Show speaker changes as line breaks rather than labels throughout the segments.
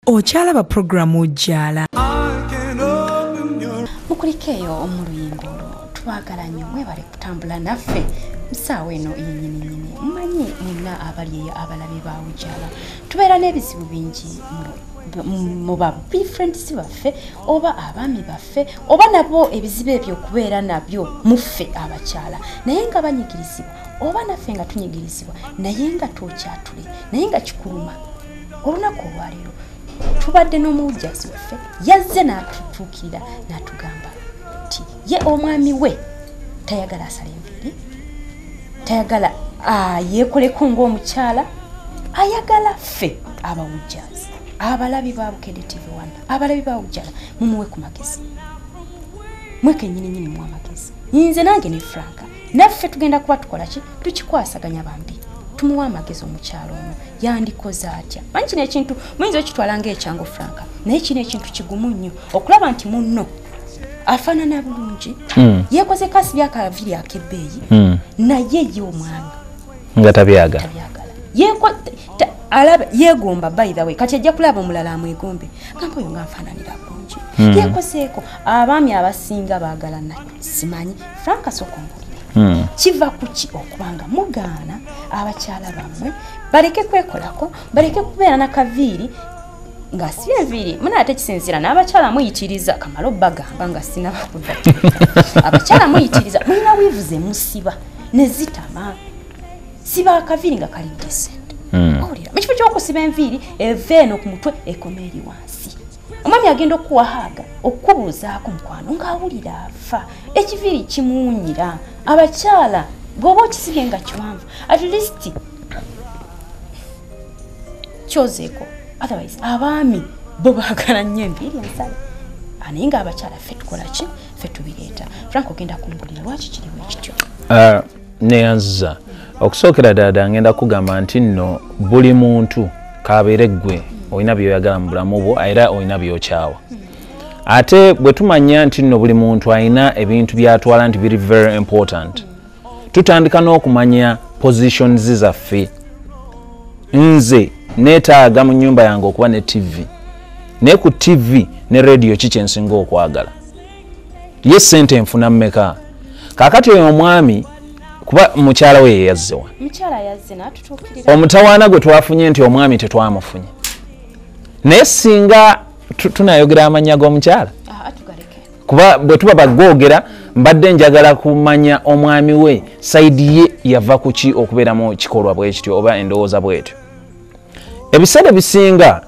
Okyalaba programu Ojjala.
Mukulikeeyo omuluyimba olwo, twagala nnyo, mwebale kutambula naffe musaawa eno yennyininyini. Mumanyi mwenna abali eyo abalabi ba Ujjala, tubeera n'ebizibu bingi mu ba boyfriends baffe oba abaami baffe, oba nabo ebizibu ebyo okubeera nabyo muffe abakyala, naye nga banyigirizibwa oba naffe nga tunyigirizibwa, naye nga tokyatule, naye nga kikuluma. Olunaku olwaleero tubadde n'omuwujjazi waffe, yazze n'atutuukirira n'atugamba nti ye omwami we tayagala asala enviiri, tayagala yeekoleko ng'omukyala, ayagala ffe abawujjazi, abalabi ba Bukedde TV 1, abalabi ba Ujjala, mumuwe ku magezi, mweke nnyini muwe amagezi. Nze nange ne Franka naffe tugenda kuba tukola ki, tukikwasaganya bambi, tumuwe amagezi omukyalo ono yandikoze atya. Manyi kino ekintu muyinza okitwala ng'ekyangu Franka, naye kino ekintu kigumu nnyo okulaba nti munno afaanana bulungi, yeekoze kasibye akaviiri ak'ebbeeyi, naye ye omwami
nga tabyagala.
Alaba yeegomba, by the way, kati ajja kulaba omulala amwegombe, gamba oyo nga nfaananira bulungi, yeekozeeko. Abaami abasinga baagalana, simanyi Franka sooka ombuulire, kiva ku ki okubanga mugaana abakyala bammwe baleke kwekolako, baleke kubeera nakaviiri nga si enviiri? Muna ate kisinziira n'abakyala muyitiriza, kamala obbagamba nga sinabakudda, abakyala muyitiriza, mulina weave ze musiba ne zitama, siba akaviiri nga kali decent. Owulira, mu kifo ky'okusiba enviiri eva eno ku mutwe ekoma eri wansi, omwami agenda okuwahaaga okukubuuzaako mukwano ng'awulira afa, ekiviiri kimuwunyira. Abakyala bw'oba okisibye nga kiwanvu, at least kyozeeko, otherwise abaami bo baagala nnyo enviiri ensale, naye ng'abakyala ffe tukola ki, ffe tubireeta. Frank, ogenda kumbulira lwaki kiriwo ekityo?
Neyanziza. Okusookera ddala ngenda kugamba nti nno buli muntu kabeere ggwe olina byoyagala mu bulamu bwo, era olina byokyawa. Ate bwe tumanya nti nno buli muntu alina ebintu byatwala nti biri very important, tutandika n'okumanya positions zaffe. Nze neetaaga mu nnyumba yange okuba ne TV, naye ku TV ne radio ki kyensinga okwagala? Ye ssente nfuna mmeka? Kaakati oyo omwami, kuba mukyala we yeyazzewa,
Mukyala yazze n'atutuukirira.
Omutawaana gwe twafunye nti omwami tetwamufunye, naye singa tunayogera amannya g'omukyala,
Tugaleke.
Kuba bwe tuba bagoogera, mbadde njagala kumanya omwami we side ye yava ku ki okubeeramu kikolwa bwe kityo oba endowooza bwetyo. Ebiseera ebisinga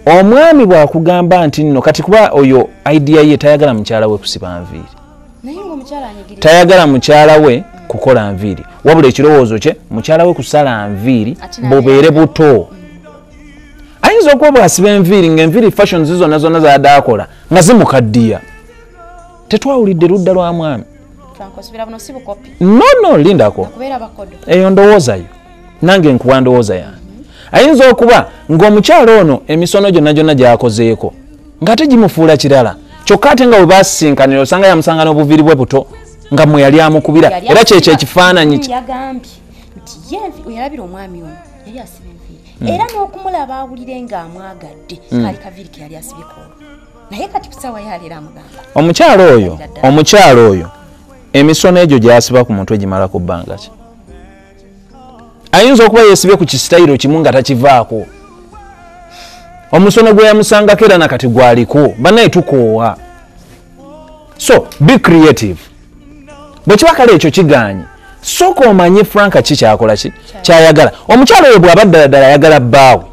omwami bw'akugamba nti nno kati, kuba oyo idea ye tayagala mukyala we kusiba nviiri,
Naye ng'omukyala anyigiriza.
Tayagala mukyala we kukola nviiri, wabula ekirowoozo kye mukyala we kusala nviiri
Ate
bubeere buto. Ayinza okuba bw'asiba enviiri ng'enviiri fashions zonna zonna zadde akola nga zimukaddiya. Tetwawulidde ludda lwa mwami.
Frank, osubira buno si bukopi?
No, lindako.
Nakubeera bakodo.
Eyo ndowooza yo, nange nkuwa ndowooza yange. Ayinza okuba ng'omukyalo ono emisono gyonna gyonna gy'akozeeko ng'ate gimufuula kirala, kyokka ate nga bwe basisinkanira osanga yamusanga n'obuviiri bwe buto nga mwe yali amukubira,
Yali
era kyekyo ekifaananyi
Yagambye nti ye yalabira omwami ono yali asiba enviiri, era n'okumulaba awulire ng'amwagadde, kaali kaviiri ke yali asibye kwolwo, naye kati ku ssaawa yaleero amugamba
Omukyalo oyo emisono egyo gy'asiba ku mutwe gimalako bbanga ki? Ayinza okuba yeesibye ku kisitayiro kimu nga takivaako, omusono gwe yamusangako era nakati gwaliko. Bannaye, tukoowa, so be creative. Bwe kiba kale ekyo kiganye, sooka omanye Franka ki kyakola, ki kyayagala. Omukyalo oyo bw'aba ddala ddala ayagala bbaawe,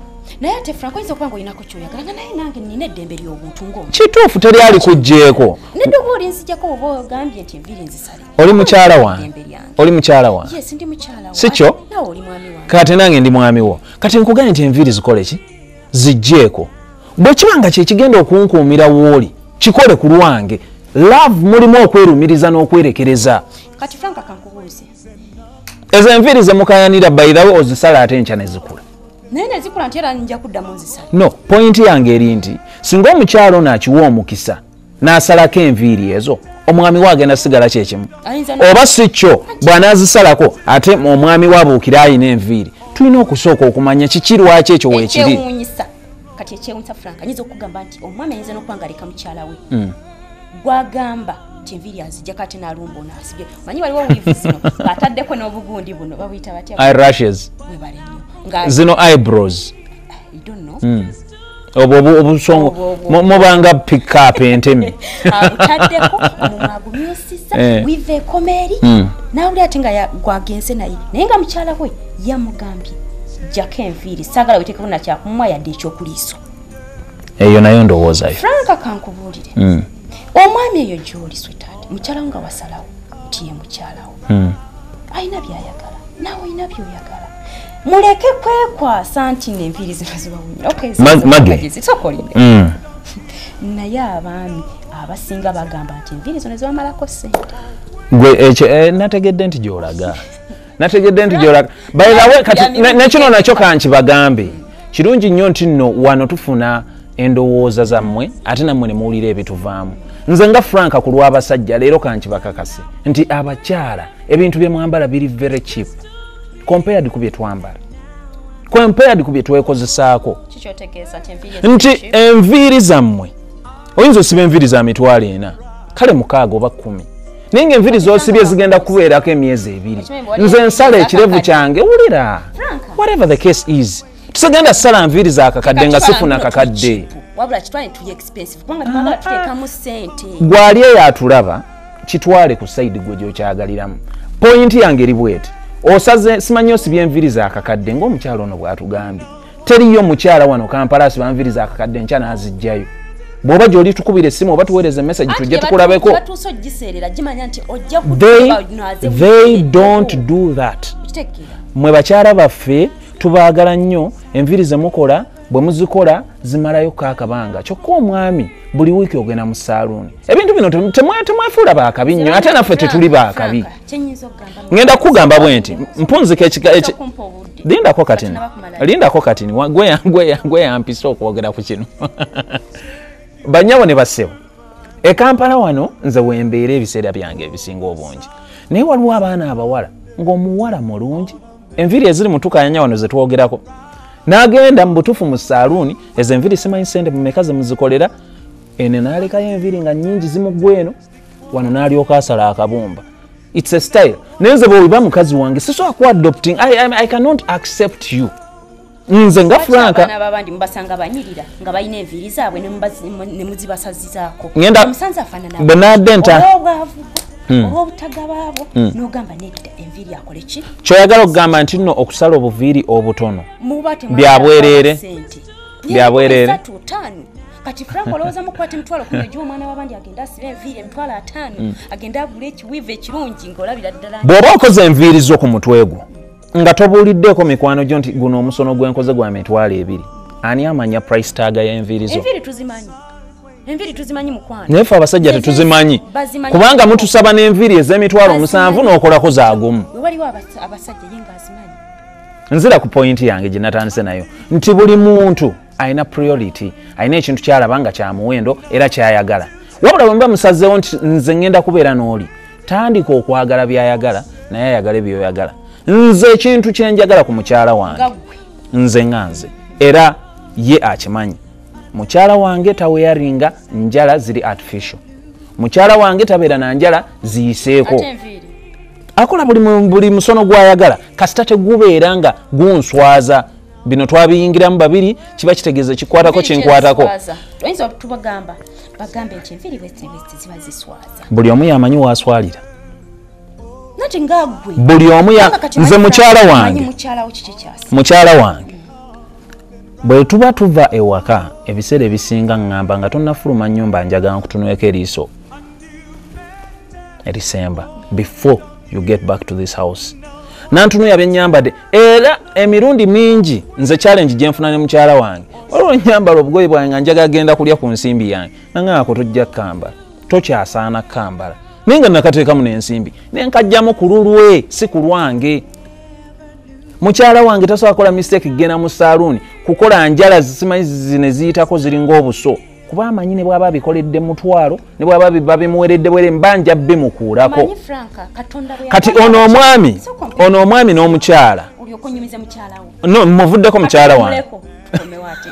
Naye ate Frank, oyinza okuba nga olinako kyoyagala, nga naye nange nina eddembe ly'obuntu ng'omuntu.
Kituufu, teri ali kugjeeko.
Nedda, oba olinzijjako oba ogambye nti enviiri nzisale.
Oli mukyala wange.
Eddembe lyange.
Oli mukyala wange.
Yes, ndi mukyala.
Si kyo?
Naawe oli mwami wange.
Kati nange ndi mwami wo. Kati nkugambye nti enviiri zikole ki, zijjeeko. Bwe kiba nga kyekigenda okunkuumira wooli, kikole ku lwange. Love mulimu okwerumiriza n'okwerekereza.
Kati Frank, kankubuuze.
Ezo enviiri zemukayanira, by the way, ozisala ate enkya ne zikula.
Naye nezikula nti era nja kuddamu nzisale.
No, point yange eri nti singa omukyalo ono akiwa omukisa n'asalako enviiri ezo, omwami we agenda sigala kyekimu.
Ayinza
Oba si kyo, bw'anaazisalako ate omwami we abuukira ayina enviiri. Tulina okusooka okumanya kiki, lwaki ekyo weekiri.
Ekyewuunyisa Kati ekyewuunyisa Frank, ayinza okugamba nti omwami ayinza n'okwangalika mukyala we gwagamba nti enviiri azijjako ate n'alumba ono asibye. Manyi waliwo weave zino ng'ataddeko n'obugundi buno babuyita batya?
Eyelashes.
Webale nnyo. Nga
zino eyebrows.
I don't know.
Obwo obusongo mubanga pick up entemi.
Abutaddeko omumwa agumyusizza weave ekoma eri n'awulira ate nga gwagenze naye, naye nga mukyala we yamugambye jjako enviiri, saagala weteekeko na kyakumwa yadde ekyokuliiso.
Eyo nayo ndowoozayo.
Frank, kankubuulire. Omwami eyo gy'oli sweetheart, mukyala wo nga wasalawo nti ye mukyala wo, alina by'ayagala naawe olina by'oyagala. Muleke kwekwasa nti n'enviiri zino zibawunyira. Okay,
Maggie.
Sooka olinde. Naye abaami abasinga bagamba nti enviiri zino zibamalako ssente.
Gwe ekyo nategedde nti gy'olaga. Nategedde nti gy'olaga. By the way, kati nekino nakyo kankibagambe. Kirungi nnyo nti nno wano tufuna endowooza zammwe ate nammwe ne muwulira ebituvaamu. Nze nga Frank ku lw'abasajja leero kankibakakase nti abakyala ebintu bye mwambala biri very cheap compared ku bye twambala, compared ku bye twekozesaako.
Kikyotegeeza nti enviiri
nti enviiri zammwe oyinza osiba enviiri za 400,000 kale 6 oba 10, naye ng'enviiri z'osibye zigenda kubeerako emyezi 2. Nze nsala ekirevu kyange, wulira, whatever the case is, tusegenda sala nviiri za kakadde nga sifuna kakadde.
Wabula kitwale tuli expensive kubanga twagala tuteekamu ssente.
Gwali eyo atulaba kitwale ku side gwe gy'okyagaliramu. Point yange eri bweti, osaze simanyi osibye enviiri za kakadde ng'omukyala ono bw'atugambye. Teriyo mukyala wano Kampala asiba nviiri za kakadde nkya n'aziggyayo. Bw'oba gy'oli tukubira essimu oba tuweereze message tujje tukulabeko.
Batuuse ogiseerera gimanya nti ojja kutuba naze.
They don't do that. Mwe bakyala baffe tubaagala nnyo, enviiri ze mukola bwe muzikola zimalayo kaakabanga. Kyokka omwami buli wiiki ogenda mu saaluuni. Ebintu bino temwefuula baakabi nnyo, ate naffe tetuli baakabi. Ngenda kukugamba bwe nti mpunzika ekika lindako katini, lindako katini, gwe yampisa okwogera ku kino. Bannyabo ne bassebo, e Kampala wano nze wembeera ebiseera byange ebisinga obungi, naye waliwo abaana abawala ng'omuwala mulungi, enviiri eziri mu tukayanya wano ze twogerako, n'agenda mu butuufu mu saaluuni, ezo enviiri simanyi ssente mumeka ze muzikolera, eno n'alekayo enviiri nga nnyingi zimuggwa eno, wano n'alyoka asala akabumba. It's a style. Naye nze bw'oba mukazi wange sisobola ku adopting, I cannot accept you. Nze nga Frank,
abaana b'abandi mubasanga banyirira nga balina enviiri zaabwe ne muzibasazizaako. Omusanze afaanana
bwe nadde nta
olw'obwavu olw'obutagabaabwo n'ogamba nedda enviiri akole ki?
Kyoyagala okugamba nti nno okusala obuviiri obutono bya bwereere, bya bwereere.
Kati Frank olowooza mukwata 10,000 ogiwa omwana w'abandi agenda asibe enviiri 50,000 agenda agule ekiwiivu ekirungi ng'olabira ddala.
Bw'oba okoze enviiri zo ku mutwe gwo nga tobuuliddeeko mikwano gyo nti guno omusono gwenkoze gwa 20,000, ani amanya price tag y'enviiri zo?
Enviiri tuzimanyi. Enviiri tuzimanyi mukwano.
Naye ffe abasajja tetuzimanyi kubanga mutusaba n'enviiri ez'emitwalo 7 n'okolako zaagumu.
Waliwo abasajja ye ng'azimanyi.
Nzira ku point yange gye natandise nayo nti buli muntu alina priority, alina ekintu ky'alaba nga kya muwendo era ky'ayagala. Wabula bwe muba musazeewo nti nze ngenda kubeera n'oli, tandika okwagala by'ayagala naye ayagale by'oyagala. Nze ekintu kye njagala ku mukyala wange nze nga nze, era ye akimanyi. Mukyala wange taweyaringa njala ziri artificial. Mukyala wange tabeera na njala ziyiseeko. Akola buli musono gw'ayagala kasita tegubeera nga gunswaza. Bino twabiyingiramu babiri, kiba kitegeeza kikwatako kinkwatako.
Oyinza tubagamba bagambe nti enviiri bwezi ziba ziswaza.
Buli omu yamanyi waaswalira.
Nati nga ggwe.
Buli omu nze mukyala wange. Mukyala wange. Bwe tuba tuva ewaka ebiseera ebisinga ŋŋamba nga tonnafuluma nnyumba njagala nkutunuleko eriiso erisemba before you get back to this house. Nantunuya byennyambadde era emirundi mingi nze challenge gye nfuna ne mukyala wange. Waliwo nnyambala obugoye bwange nga njagala genda kulya ku nsimbi yange, nangamba tojja kukambala, tokyasaana kukambala, naye nga nakateekamu n'ensimbi ne nkajjamu ku lulwe si ku lwange. Mukyala wange tasobola kukola mistake genda mu saaluuni kukola njala simanyi zino eziyitako ziringa obuso, kuba amanyi ne bw'aba abikoledde mutwalo ne bw'aba babimuweredde bwere mbanja bimukuulako. Kati ono omwami n'omukyala, no muvuddeko mukyala wange.
Tukomewo ate.